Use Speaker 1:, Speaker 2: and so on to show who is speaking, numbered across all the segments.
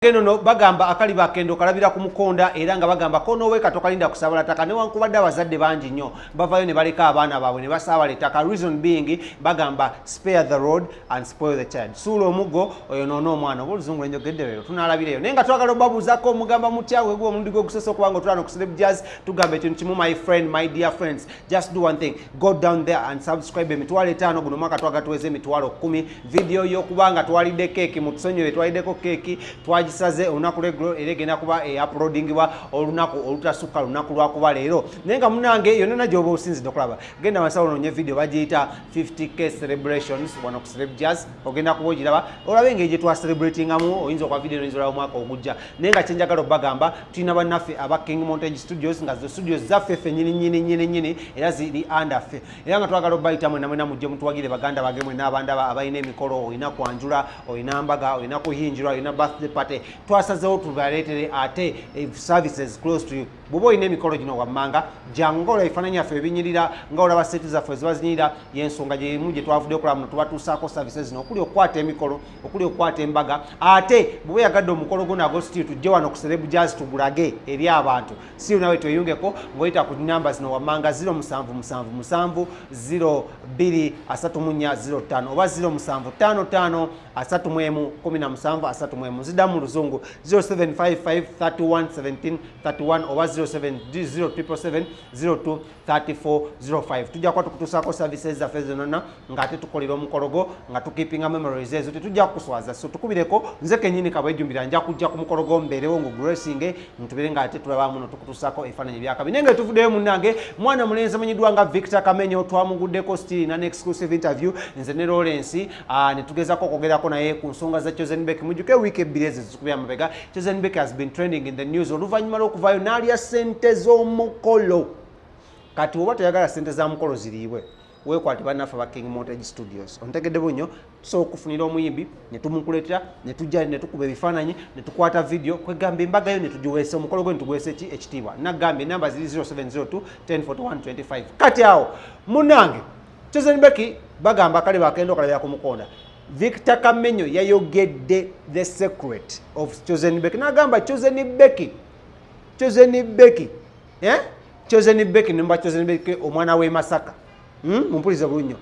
Speaker 1: Eno no bagamba akaliba akendo kalabira ku mukonda, era nga bagamba konoweeka tokalinda kusaabala ttaka. Newankubadde abazadde bangi nnyo bavayo ne baleka abaana baabwe ne basaabala ettaka, reason being bagamba, "Spare the rod and spoil the child." Suula omuggo oyonoona omwana, oba oluzungu lwenjogedde leero tunalabireyo. Naye nga twagala obabuuzako, omugamba mutya? Wegwa omulundi gwe ogusose okuba nga otulano ku Celeb Jazz, tugamba ekintu kimu, my friend, my dear friends, just do one thing: go down there and subscribe. 50,000, guno omwaka twagala tuweze 100,000. Video y'okuba nga twalidde keeki, mutusonyiwe, twaliddeko keeki, twagisaze olunaku lweggulo, era egenda kuba euploadingibwa olunaku olutasukka lunaku lwakuba leero. Naye nga munange, yonna gyoba osinzidde okulaba, genda wansi onoonye video bagiyita 50K celebrations wano ku Celeb Jazz, ogenda kuba ogiraba, olabe engeri gye twacelebratingamu. Oyinza okuba video oyinza olaba omwaka ogujja. Naye nga kyenjagala obbagamba, tulina bannaffe aba King Montage Studios, nga zo studios zaffe ffe nyini nyini nyini nyini, era ziri under ffe, era nga twagala obbayita mwena mwena mujje mutuwagire. Baganda bange mwena abandaba abalina emikolo, olina kwanjula, olina mbaga, olina kuyinjirwa, olina birthday party, twasazeewo tubaleetere ate services close to you. Bw'oba olina emikolo gino wammanga, jangu olaba ebifaananyi byaffe ebinyirira, nga olaba seti zaffe ziba zinyirira. Yensonga gyemu gye twavudde okulaba muno, tubatuusaako services zino okuli okukwata emikolo, okuli okukwata embaga. Ate bw'oba oyagadde omukolo gwo nago still, tujje wano ku Celeb Jazz tugulage eri abantu. Still nawe tweyungeko ng'oyita ku namba zino wammanga: 0777 02 34 05 oba 0755 31 17 31. Nziddamu mu luzungu: 0755 31 17 31 oba 07 02 34 05. Tujja kuba tukutuusaako services zaffe zonna ng'ate tukolera omukolo gwo, nga tukeepinga memories ezo, tetujja kukuswaza. So tukubireko, nze kenyini kabwejumbira nja kujja ku mukolo gwo, mbeerewo ngugracinge, ntubere ng'ate tulaba muno tukutuusaako ebifaananyi ebyakabi. Naye nga tuvuddeyo, munnange, mwana mulenzi amanyiddwa nga Victor Kamenyo twamuguddeko still na exclusive interview, nze ne Lawrence, ne tugezaako okwogerako naye ku nsonga za Chosen Becky. Mujjuke wiiki 2 ezo zikubya mabega, Chosen Becky has been trending in the news oluvannyuma lw'okuvaayo n'alya ssente z'omukolo. Kati oba toyagala ssente za mukolo ziriibwe, weekwate bannaffe ba King Montage Studios. Ontegedde bunyo? Tusobola okufunira omuyimbi ne tumukuleetera, ne tujja ne tukuba ebifaananyi, ne tukwata video, kwegamba embaga yo ne tugiweesa, omukolo gwe ne tuguweesa eki ekitiibwa. Nagambye enamba ziri 0702 1041 25. Kati awo munange, Chosen Becky bagamba kale bakenda okalabira ku mukonda. Victor Kamenyo yayogedde the secret of Chosen Becky, n'agamba Chosen Becky, Chosen Becky, eh? Chosen Becky nemba Chosen Becky omwana w'e Masaka, Mumpulize bulungi nnyo,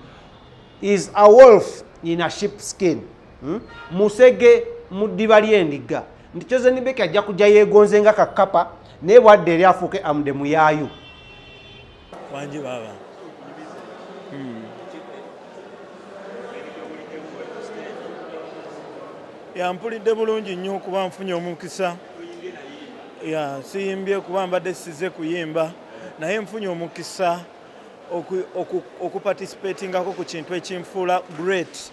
Speaker 1: is a wolf in a sheep skin, Musege mu ddiba ly'endiga, nti Chosen Becky ajja kujja yeegonze nga kakapa, naye bwadde eri afuuke amude muyaayu.
Speaker 2: Wangi baaba. Ya, mpulidde bulungi nnyo kuba nfunye omukisa. Ya, siyimbye kuba mbadde size kuyimba, naye nfunye omukisa okuparticipatingako ku kintu ekinfuula great,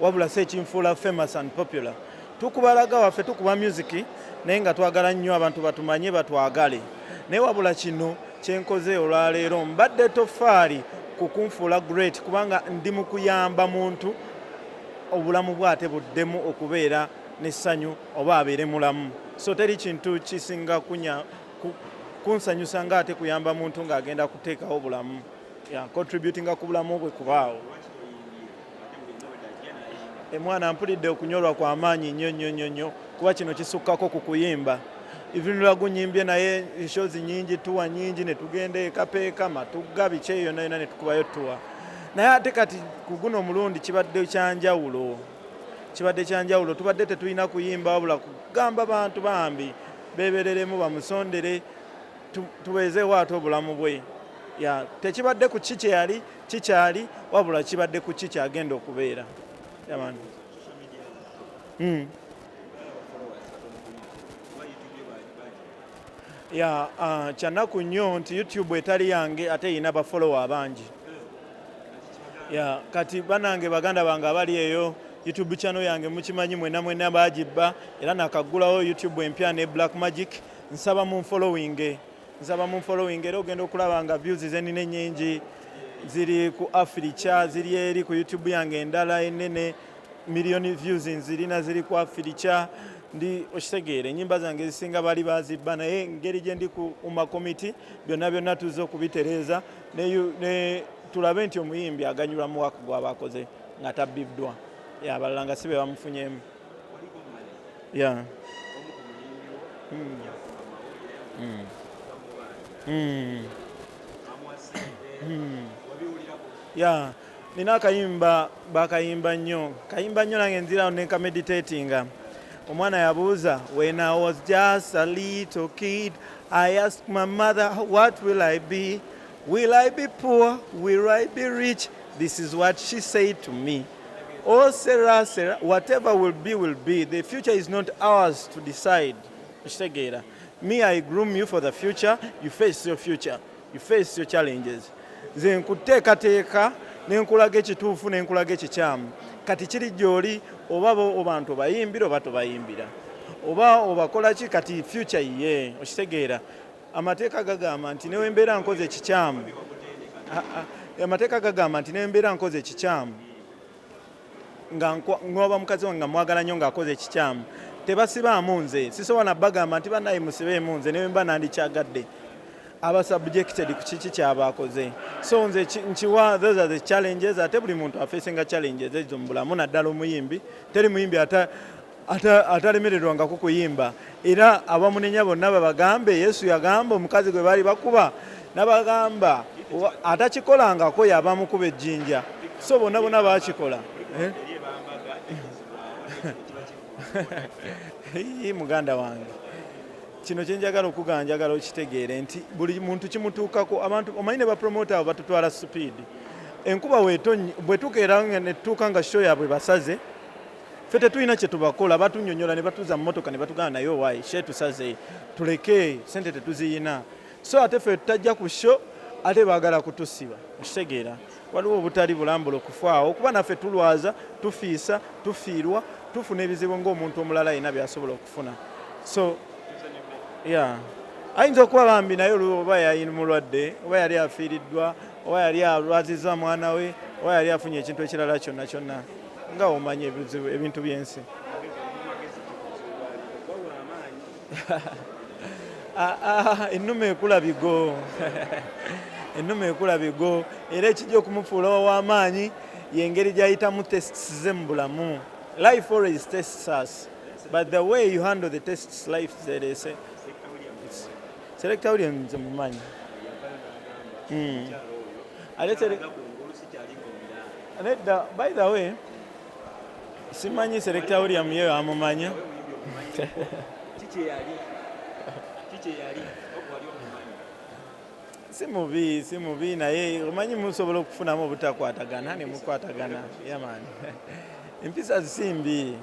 Speaker 2: wabula si ekinfuula famous and popular. Tukubalaga waffe tukuba music, naye nga twagala nnyo abantu batumanye, batwagale. Naye wabula kino kyenkoze olwaleero mbadde tofaali ku kunfuula great, kubanga ndi mu kuyamba muntu obulamu bwate buddemu okubeera n'essanyu oba abeere mulamu. So teri kintu kisinga kunsanyusa nga ate kuyamba muntu ng'agenda kuteekawo bulamu, ya contributinga ku bulamu bwe kubaawo. Emwana mpulidde okunyolwa kwa maanyi nnyo nnyo nnyo nnyo, kuba kino kisukkako ku kuyimba. Even lwagunyimbye, naye shows nyingi, tour nyingi, ne tugenda ekapeeka, Matugga, biki eyo yonna yonna, ne tukubayo tour. Naye ate kati ku guno omulundi kibadde kyanjawulo, kibadde kyanjawulo. Tubadde tetulina kuyimba, wabula kugamba bantu bambi bebereremu, bamusondere, tubeezeewo ate obulamu bwe. Ya, tekibadde ku ki kyeyali kikyali, wabula kibadde ku ki kyagenda okubeera. Yeah, man. Ya, kyanaku nnyo nti YouTube etali yange ate erina bafollower abangi. Ya, kati banange, baganda bange abali eyo, YouTube channel yange mukimanyi mwena mwena bagibba, era nakaggulawo YouTube empya ne Black Magic. Nsaba mu following, nsaba mu following, era ogenda okulaba nga views zenina ennyingi ziri ku Africa, ziri eri ku YouTube yange endala enene, million views nzirina, ziri ku Africa. Ndi okitegeera, ennyimba zange ezisinga bali bazibba, naye engeri gye ndi ku UMA committee, byonna byonna tuzze okubitereeza ne tulabe nti omuyimbi aganyulwa mu waka gwaba akoze nga tabbiddwa. Ya, abalala nga si be bamufunyemu. Ya. Ya, nina akayimba, bakayimba nnyo, kayimba nnyo, nange nzirawo nenkameditatinga. Omwana yabuuza, "When I was just a little kid, I asked my mother, what will I be? Will I be poor? Will I be rich? This is what she said to me. Oh, Sarah, Sarah, whatever will be, will be. The future is not ours to decide." Okitegeera? Me, I groom you for the future. You face your future, you face your challenges. Nze nkuteekateeka nenkulaga ekituufu, nenkulaga ekikyamu. Kati kiri gy'oli, oba obantu obayimbira oba tobayimbira, oba obakola ki. Kati future ye, okitegeera? Amateeka gagamba nti newembeera nkoze ekikyamu, amateeka gagamba nti newembeera nkoze ekikyamu, nga ngoba mukazi wange nga mwagala nnyo, ng'akoze ekikyamu, tebasibaamu nze. Sisobola nabagamba nti bannaye musibeemu nze, newe mba nandikyagadde. Aba subjected ku kiki kyaba akoze. So nze nkiwa, those are the challenges. Ate buli muntu afacinga challenges ezo mu bulamu, naddala omuyimbi. Teri muyimbi atalemererwangako kuyimba. Era abamunenya bonna babagambe, Yesu yagamba omukazi gwe baali bakuba, nabagamba atakikolangako yaba mukuba ejjinja. So bonna bonna bakikola. Eh? Ii, muganda wange, kino kyenjagala okugamba, njagala okitegeere nti buli muntu kimutuukako. Abantu omanyi ne bapromota abo batutwala speed. Enkuba bwe tukeera nga netutuuka nga show yaabwe basaze, ffe tetulina kye tubakola. Batunyonyola ne batuza mu motoka ne batugamba, naye owaayi she tusaze, tuleke, sente tetuziyina. So ate ffe tutajja ku show, ate baagala kutusiba. Okitegeera? Waliwo obutali bulambula okufaawo, kuba naffe tulwaza, tufiisa, tufiirwa, tufuna ebizibu ng'omuntu omulala alina byasobola okufuna. So yeah, ayinza okuba bambi naye oba yali mulwadde, oba yali afiiriddwa, oba yali alwazizza mwana we, oba yali afunye ekintu ekirala kyonna kyonna, nga omanyi ebizibu, ebintu by'ensi. Ah, ah, ennume ekula bigo, ennume ekula bigo. Era ekijja okumufuula ow'amaanyi yengeri gy'ayitamu tests ze mu bulamu. Life always tests us, but the way you handle the tests life zereese. Selector Williams mumanyi. Ate nedda, by the way, simanyi Selector William ye amumanya.
Speaker 3: Kiki kyeyali okuwali omumanyi?
Speaker 2: Si mubi, si mubi, naye omanyi musobola okufunamu obutakwatagana ne mukwatagana. Yamaani, empisa si mbi.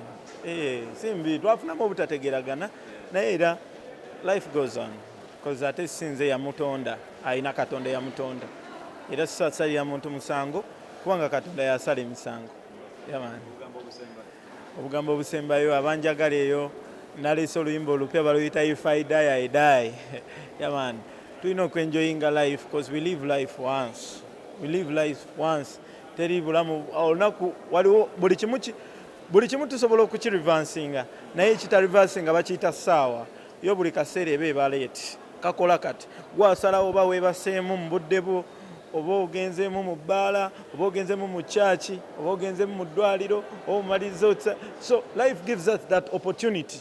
Speaker 2: Eh, si mbi. Twafunamu obutategeragana, naye era life goes on, because ate si nze yamutonda, alina Katonda yamutonda. Era sisasalira muntu musango, kubanga Katonda yasala emisango. Yamaani. Obugambo obusembayo, abanjagala eyo, naleese oluyimba olupya, baluyita "If I Die, I Die". Yamaani, tulina okwenjoyinga life, because we live life once, we live life once. Teri bulamu olunaku, waliwo buli kimu buli kimu tusobola okukireversinga, naye ekitareversinga bakiyita ssaawa. Yo buli kaseera eba ebaleeti kakola. Kati gwasalawo oba weebaseemu mu budde bwo, oba ogenzeemu mu bbaala, oba ogenzeemu mu kyaki, oba ogenzeemu mu ddwaliro, oba omaliriza otya. So life gives us that opportunity,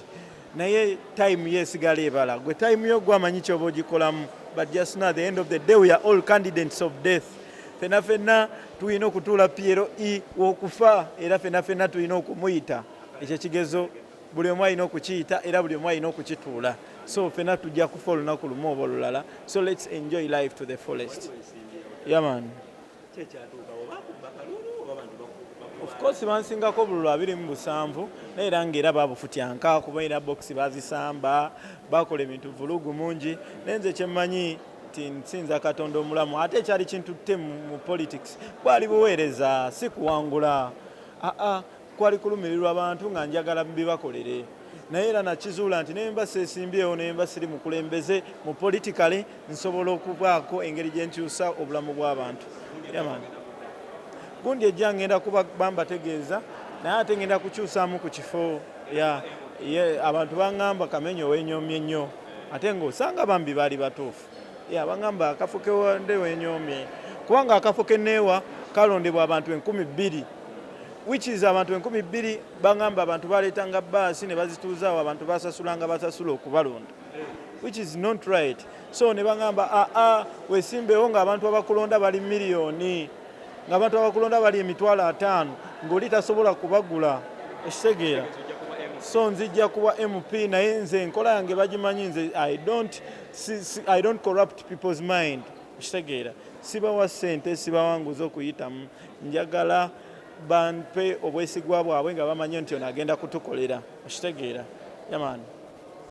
Speaker 2: naye time ye esigala ebala. Gwe time yo gwamanyi kyoba ogikolamu, but just know at the end of the day we are all candidates of death. Fenna fenna tulina okutuula PLE w'okufa, era fenna fenna tulina okumuyita. Ekyo ekigezo buli omu alina okukiyita, era buli omu alina okukituula. So fenna tujja kufa olunaku lumu oba olulala, so let's enjoy life to the fullest. Yeah, man.
Speaker 3: Kyekyatuukawo, bakuba kalulu oba bantu
Speaker 2: Of course bansingako obululu 27, naye era ngaera babufutyanka, kuba era bokisi bazisamba, bakola ebintu vulugu mungi. Naye nze kyemmanyi nti nsinza Katonda omulamu. Ate ekyali kintutte mu politics bwali buweereza, si kuwangula. Aa, kwali kulumirirwa abantu nga njagala bibakolere. Naye era nakizuula nti nemba seesimbyewo, nemba siri mukulembeze mu politically, nsobola okubaako engeri gye nkyusa obulamu bw'abantu. Yeah, man. Gundi ejja ngenda kuba bambategeeza, naye ate ngenda kukyusaamu ku kifo. Ya ye abantu baŋŋamba, "Kamenyo wenyomye nnyo," ate ng'osanga bambi baali batuufu. Ya, baŋŋamba akafo kewande wenyomye, kubanga akafo keneewa kalondebwa abantu 2000. Which is abantu 2000 bangamba abantu baleetanga baasi ne bazituuzaawo, abantu basasulanga basasula okubalonda, which is not right. So ne bangamba, aa, wesimbewo ng'abantu abakulonda bali miliyoni, ng'abantu abakulonda bali 50,000, ng'oli tasobola kubagula, ekitegeera? So nzijja kuba MP, naye nze enkola yange bagimanyi. Nze I don't corrupt people's mind, ekitegeera? Sibawa ssente, sibawanguza okuyitamu. Njagala bampe obwesigwa bwabwe nga bamanyi nti ono agenda kutukolera, okitegeera? Yeah man.